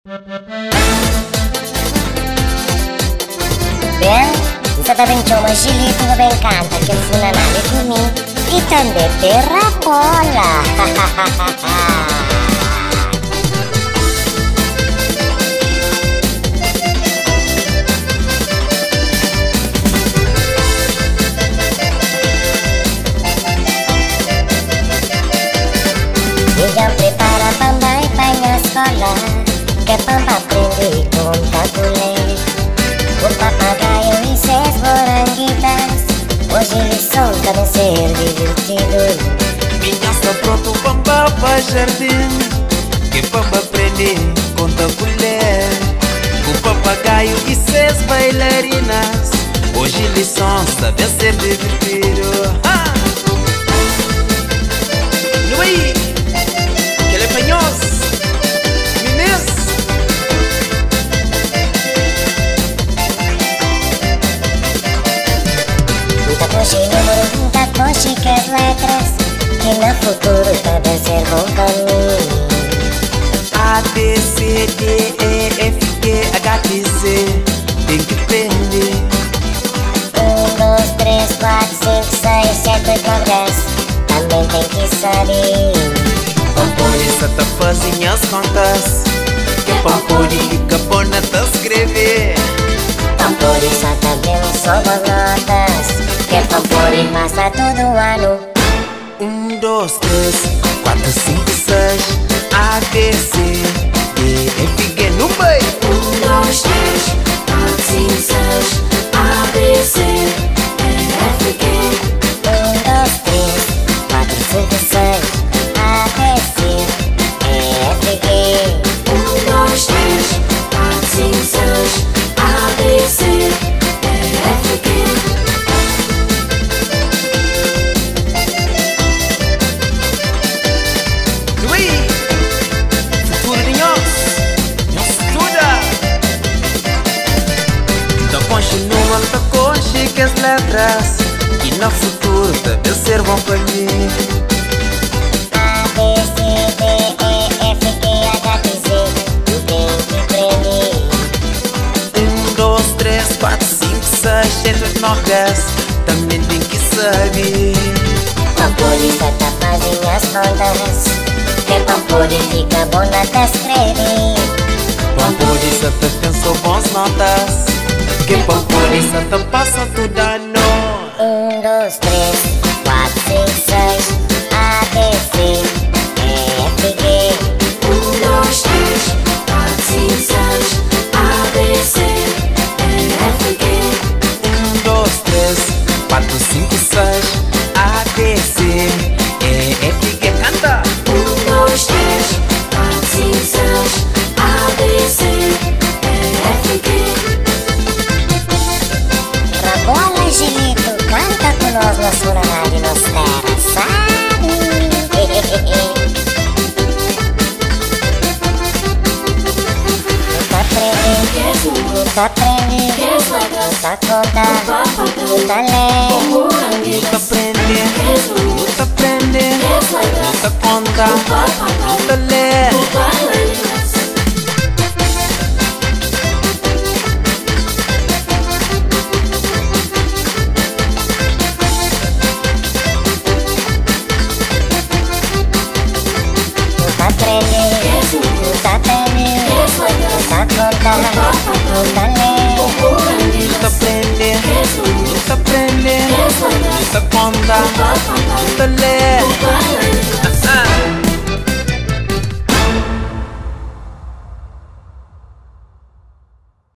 Ben, N sa ta ben txoma Gilito pa ben kanta kel funaná li ku mi i tanbe pe rabola. I dja N pripara pa N bai pa nha skola. Ke pa N ba prende konta ku lé. Ku papagaio i ses morangitas. Oji lison ta ben ser divirtidu. Minha sta prontu pa N ba pa jardin. Ke pa N ba prende konta ku lé. Ku papagaio i ses bailarinas. Oji lison sta ben ser divirtidu. Ha! Nu bai! Kel é pa nhos, minis! N ta konxe númeru, N ta konxe kes letras ki na futuru ta ben ser bon pa mi. A, B, C, D, E, F, G, H, I, Z, ten ki prende. 1, 2, 3, 4, 5, 6, 7, 8, 9, 10, tanben ten ki sabe. Pa N pode sa ta faze nhas kontas, ke pa N pode fika bon na ta skrebe. Pa N pode sa ta ben so bons notas, ke pa N pode pasa tudu anu. 1, 2, 3, 4, 5, 6, A, B, C, D, F, G, nu bai! 1, 2, 3, 4, 5, 6, A, B, C, E, F, G. 1, 2, 3, 4, 5, 6, A, B, C, E, F, G. 1, 2, 3, 4, 5, 6, A, B, C, E, F, G. Nu bai! Futuru di nhos, nhos studa! N ta konxe númeru, N ta konxe kes letras ki na futuru ta ben ser bon pa mi. A, B, C, D, E, F, G, H, I, Z, N ten ki prende. 1, 2, 3, 4, 5, 6, 7, 8, 9, 10, tanbe N ten ki sabe. Pa N pode sa ta faze nhas kontas, ten pa N pode fika bon na ta skrebe. Pa N pode sa ta ten so bons notas, ke pa N pode sa ta pasa tudu anu. 1, 2, 3, 4, 5, 6, A, B, C, E, F, G. 1, 2, 3, 4, 5, 6, A, B, C, E, F, G. 1, 2, 3, 4, 5, 6, A, B, C, E, F, G. Kanta! 1, 2, 3, 4, 5, 6, A, B, C, E, F, G. Rabola Gilito, kanta ku nos na funaná di nos tera sabi. Nu ta prende, nu ta prende, nu ta konta, nu ta lé. Nu ta prende, nu ta prende, nu ta konta, nu ta lé. Nu ta prende, nu ta prende, nu ta konta, nu ta lé. Nu ta prende, nu ta prende, nu ta konta, nu ta lé.